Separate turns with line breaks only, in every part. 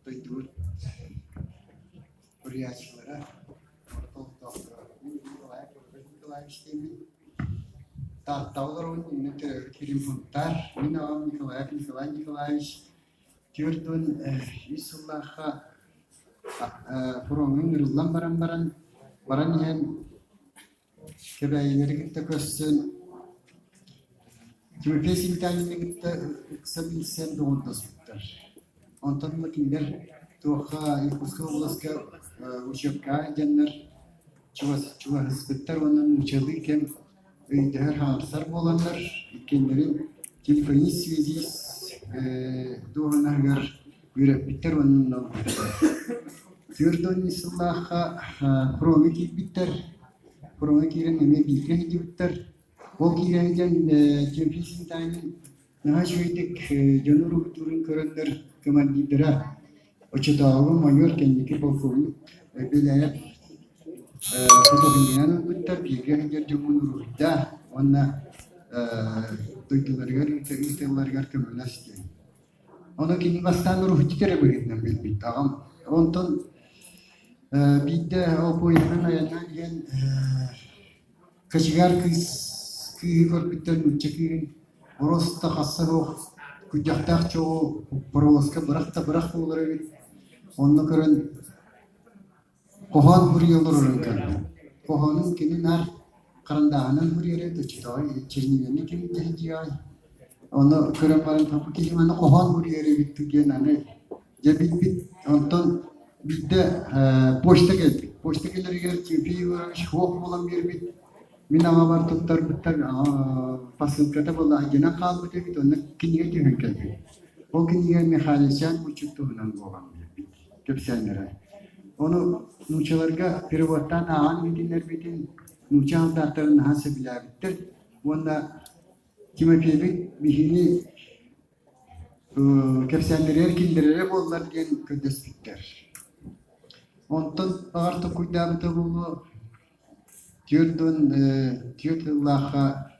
Дойдубут суруйааччылара, орто олохтоохторо. Мин Николаев Иван Николаевич диэммин. Тааттаҕа олоробун, иннин төрөөбүт сирим Сунтаар. Мин аҕам Николаев Николай Николаевич 43 сыллаахха фроҥҥа ыҥырыллан баран баран, баран иһэн Кэбээйилэри кытта көрсөн, Тимофей Сметанины кытта ыкса билсэн доҕордоспуттар. Онтон ыла кинилэр туохха Якутскай областка учебкаҕа илдьэннэр чугаһыспыттар уонна нууччалыы кэм өйдөһөр хаамсар буоланнар, иккиэннэрин телефонист связист дуоһунаһыгар үөрэппиттэр уонна ылбыттар. 43 сыллаахха фроҥҥа киирбиттэр. Фроҥҥа киирэн эмиэ бииргэ сылдьыбыттар. Ол киирэн диэн Тимофей Сметанин наһаа үчүгэйдик дьону уруһуйдуурун көрөннөр командирдара оччотооҕу майор кэнники полковник Беляев фотографиянан ылбыттар, бииргэ сылдьар дьоммун уруһуйдаа уонна дойдуларыгар ыыталларыгар көмөлөс диэн. Ону кини бастаан уруһуйдьут эрэ быһыытынан билбит аҕам. Онтон биирдэ ол поеһынан айаннаан иһэн кочегар кыыс кыыһы көрбүттэр нуучча кыыһын боруоста хасса суох күрдьэхтээх чоҕу паровозка бырах да бырах буолар эбит. Онно көрөн Хоһоон суруйа олорорун көрдүм. Хоһоонун кини наар харандааһынан суруйара оччотооҕу чернилэни ким илдьэ Ону көрөн баран бу киһи маны хоһоон суруйар эбит диэн аны дьэ билбит. Онтон биирдэ почта кэлбит. Почта кэлэригэр Тимофей Егорович суох буолан биэрбит. Мин аҕабар туттарбыттар посылката буолла алдьанан хаалбыт эбит, онно кинигэ түһэн кэлбит. Ол кинигэ Михайличан булчут туһунан буолан биэрбит. Кэпсээннэрэ. Ону нууччаларга переводтаан ааҕан иһитиннэрбитин нуучча һалдааттарын наһаа сөбүлээбиттэр уонна Тимофейбит биһини кэпсээннэригэр киллэрэрэ буоллар диэн көрдөспүттэр. Онтон баҕар толкуйдаабыта буолуо 44 сыллаахха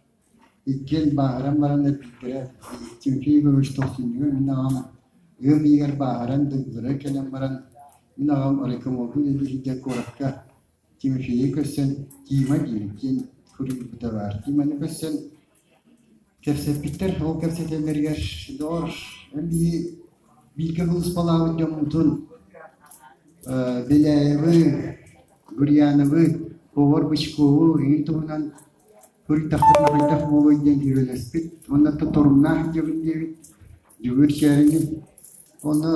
Иккиэн бааһыран баран эппиттэрэ, Тимофей Егорович тохсунньуга мин аҕам ыам ыйыгар бааһыран дойдуларыгар кэлэн баран, мин аҕам райкомолга үлэлии сылдьар куоракка Тимофейы көрсөн Тима диэбит диэн суруйбута баар. Тиманы көрсөн кэпсэппиттэр, ол кэпсэтэллэригэр доҕор, эн биһи бииргэ сулууспалаабыт дьоммутун Беляевы, Гурьяновы, Повар Бычкову эҥин туһунан Суруйдахпытына хайдах буолуой диэн дьүөрэлэспит уонна торумнаах дьиэбит диэбит Дьөгүөр Чээрини уонна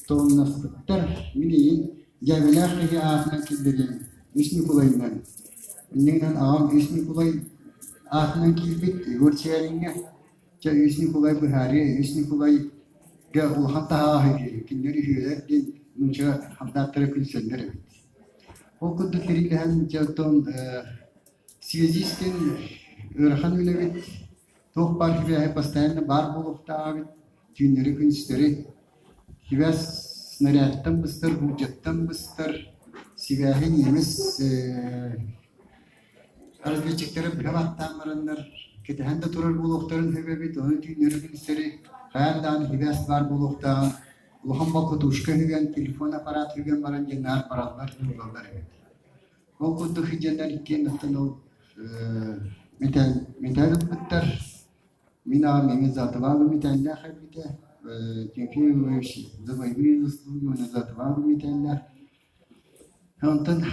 торумнаспыттар. Мин ийин дьээбэлээх киһи аатынан киллэриэм Үс Ньукулайынан. Инньэ гынан аҕам Үс Ньукулай аатынан киирбит Егор Чээриҥҥэ. Чэ Үс Ньукулай быһаарыа, Үс Ньукулайга улахан таһаҕаһы биэриэ, кинилэр үһүөлэр диэн нуучча хардааттара күлсэллэр эбит. Ол курдук сэриилэһэн дьэ оттон связист диэн ыарахан үлэбит, туох баар сибээһи постоянно баар буолуохтаах эбит, түүннэри-күнүстэри сибээс снарядтан быстар, буулдьаттан быстар, сибээһи немец разведчиктары быһа баттаан бараннар кэтэһэн да турар буолуохтарын сөп эбит, ону түүннэри-күнүстэри хайаан даҕаны сибээс баар буолуохтааҕын улахан болкутушка үһүгэн, телефон аппарат үһүгэн баран диэн наар бараллар, ылаллар эбит. Ол курдук сылдьаннар иккиэн оттон ол мэтээл мэтээл ылбыттар. Мин аҕам эмиэ за отвагу мэтээллээх эбитэ. Тимофей Егорович за боевые заслуги уонна за отвагу мэтээллээх. Онтон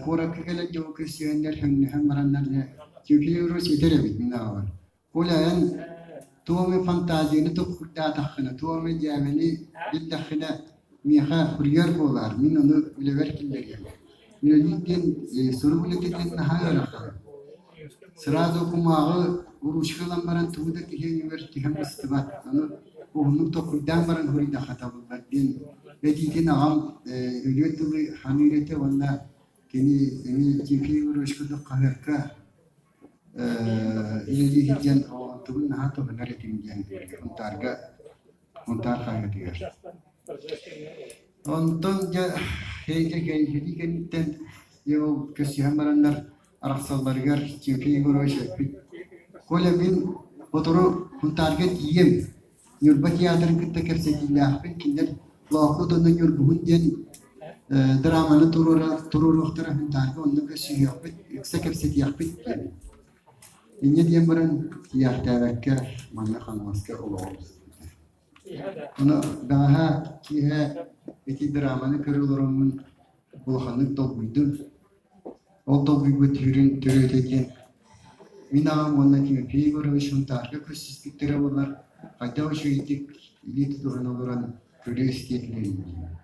куоракка кэлэн дьолу көрсүһэннэр, хөҥнөһөн бараннар Тимофей Егорович этэр эбит мин аҕабар. Ол эн туох эмэ фантазияны толкуйдаатаххына, туох эмэ дьээбэни биллэххинэ, миэхэ суруйар буолаар, мин ону үлэбэр киллэриэм. Үлэлиир диэн сурук үлэтэ диэн наһаа ыарахан. Сразу кумааҕы уруучка ылан баран тугу да киһи өйүгэр түһэн быстыбат. Ону уһуннук толкуйдаан баран суруйдахха табыллар диэн этиитин аҕам өлүөр дылы саныыр этэ уонна кини эмиэ Тимофей Егорович курдук хаһыакка үлэлии сылдьан онтубун наһаа туһанар этим диэн Сунтаарга Сунтаар хаһыатыгар. Онтон дьэ сэрии кэнниттэн дьэ ол көрсүһэн бараннар арахсалларыгар Тимофей Егорович эппит: «Коля, мин сотору Сунтаарга тиийиэм, Ньурба театрын кытта кэпсэтиилээхпин, кинилэр Лоокуут уонна Ньургуһун диэн драманы туруоруохтара Сунтаарга онно көрсүһүөхпүт, ыкса кэпсэтиэхпит диэн. Инньэ диэн баран тиийээхтээбэккэ манна Хаҥаласка олоҕум сыппыта. Ону бэҕэһээ киэһэ ити драманы көрө олороммун улаханнык долгуйдум. Ол долгуйбут түүрүн төрүөтэ диэн мин аҕам уонна Тимофей Егорович Сунтаарга көрсүспүттэрэ буоллар хайдах үчүгэйдик илии тутуһан олорон көрүө истиэ этилэрин диэн.